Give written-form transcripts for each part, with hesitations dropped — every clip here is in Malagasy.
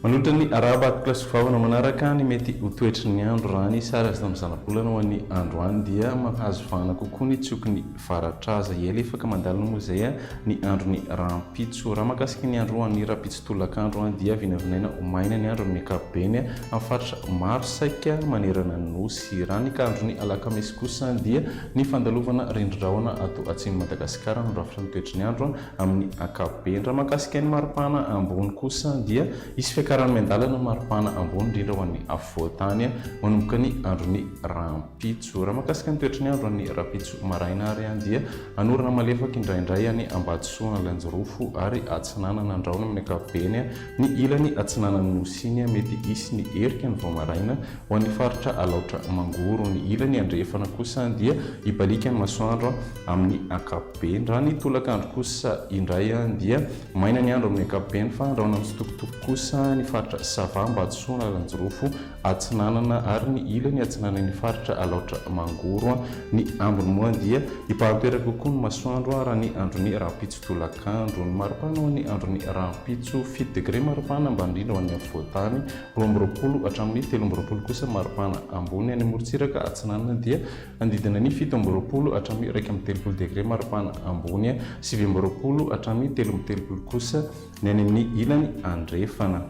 Manolotra ny arahaba ato kilasy goavana manaraka ny mety ho toetry ny andro raha ny sary azo tamin'ny zanabolana ho an'ny androany dia mahazo vahana kokoa ny tsioky ny varatraza. Hialefaka mandalo moa izay ny andron'ny rahampitso. Raha mahakasika ny andro ho an'ny rahampitso tolakandro dia vinavinaina ho maina ny andro amin'ny ankapobeny amin'ny faritra maro saika manerana ny Nosy. Raha ny andron'ny alakamisy kosa dia Ny fandalovana rindrin-drahona ato atsimon'i Madagasikara no rafitry ny toetry ny andro amin'ny ankapobeny. Raha mahakasika ny maripana ambony kosa dia hisy fiakarany miandalana ny maripana ambony indrindra ho an'ny afovoan-tany manomboka ny andron'ny rahampitso. Raha mahakasika ny toetry ny andro an'ny rahampitso maraina ary dia hanorana malefaka indraindray any Ambatosoa, Analanjirofo ary Atsinanana. Andrahona amin'ny ankapobeny ny ilany atsinanan'ny Nosy iny mety hisy ny erika ny vao maraina Ho an'ny faritra Alaotra Mangoro, ny ilany andrefana kosa dia hibaliaka ny masoandro amin'ny ankapobeny. Raha ny tolakandro kosa indray dia maina ny andro amin'ny ankapobeny fa rahona mitsitokotoko kosa ny faritra Sava, Ambatosoa, Analanjirofo, Atsinanana ary ny ilany atsinanan'ny faritra Alaotra Mangoro. Ny ambiny moa dia hibahan-toerana kokoa ny masoandro raha ny andron'ny rahampitso tolakandro. Ny maripana ho an'ny andron'ny rahampitso, fito degre maripana ambany indrindra ho an'ny afovoan-tany. 22 hatramin'ny 23 kosa maripana ambony any amorontsiraka atsinanana dia manodidina ny 27 hatramin'ny 31 degre maripana ambony, 29 hatramin'ny 33 kosa ny any amin'ny ilany andrefana.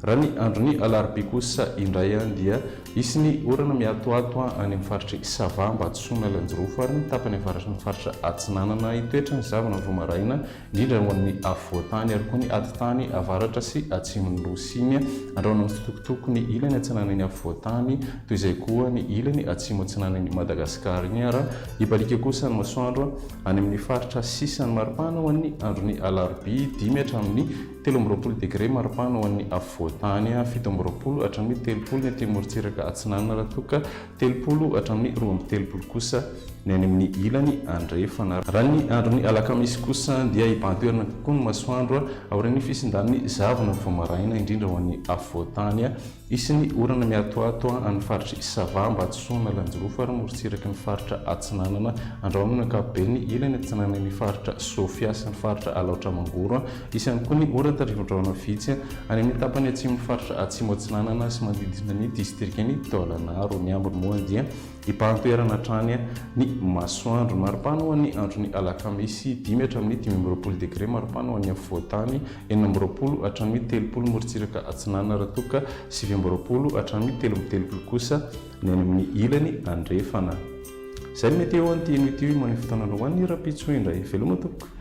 Raha ny andron'ny alarobia kosa indray dia hisy ny orana miatoato any amin'ny faritr'i Sava, Ambatosoa, Analanjirofo ary ny tapany avaratry ny faritra Atsinanana. Hitoetra ny zavona vao maraina indrindra ho an'ny afovoan-tany ary koa ny atitany avaratra sy atsimon'ny Nosy iny. Andrahona mitsitokotoko ny ilany atsinanan'ny afovoan-tany, toy izay koa ny ilany atsimo atsinanan'i Madagasikara iny ary hibaliaka kosa ny masoandro any amin'ny faritra sisa. Ny maripana ho an'ny andron'ny alarobia, dimy hatramin'ny 23 degre maripana ho an'ny afovoan-tany, 27 hatramin'ny 30 ny aty amorontsiraka atsinanana raha toa ka 30 hatramin'ny 32 kosa ny any amin'ny ilany andrefana. Raha ny andron'ny alakamisy kosa dia hibahan-toerana kokoa ny masoandro aorian'ny fisindan'ny zavona vao maraina, indrindra ho an'ny afovoan-tany. Hisy ny orana miatoato any faritr'i Sava, Ambatosoa, Analanjirofo ary morontsiraky ny faritra Atsinanana. Andrahona ny ankapobeny ny ilany atsinanan'ny faritra Sofia sy ny faritra Alaotra Mangoro. Hisy ihany koa ny oran-tandrifindrahona vitsy any amin'ny tapany atsimon'ny faritra Atsimo Atsinanana sy manodidina ny distrikan'i Taolagnaro. Ny ambiny moa dia hibahan-toerana hatrany ny masoandro. Maripana ho an'ny andron'ny alakamisy, dimy hatramin'ny 25 degre maripana ho an'ny afovoan-tany, 26 hatramin'ny 30 morontsiraka atsinanana raha toa ka 29 hatramin'ny 33 kosa ny any amin'ny ilany andrefana. Izay no mety eo an'ity anio ity, maneho fotoanana ho an'ny rahampitso indray. Veloma tompoko.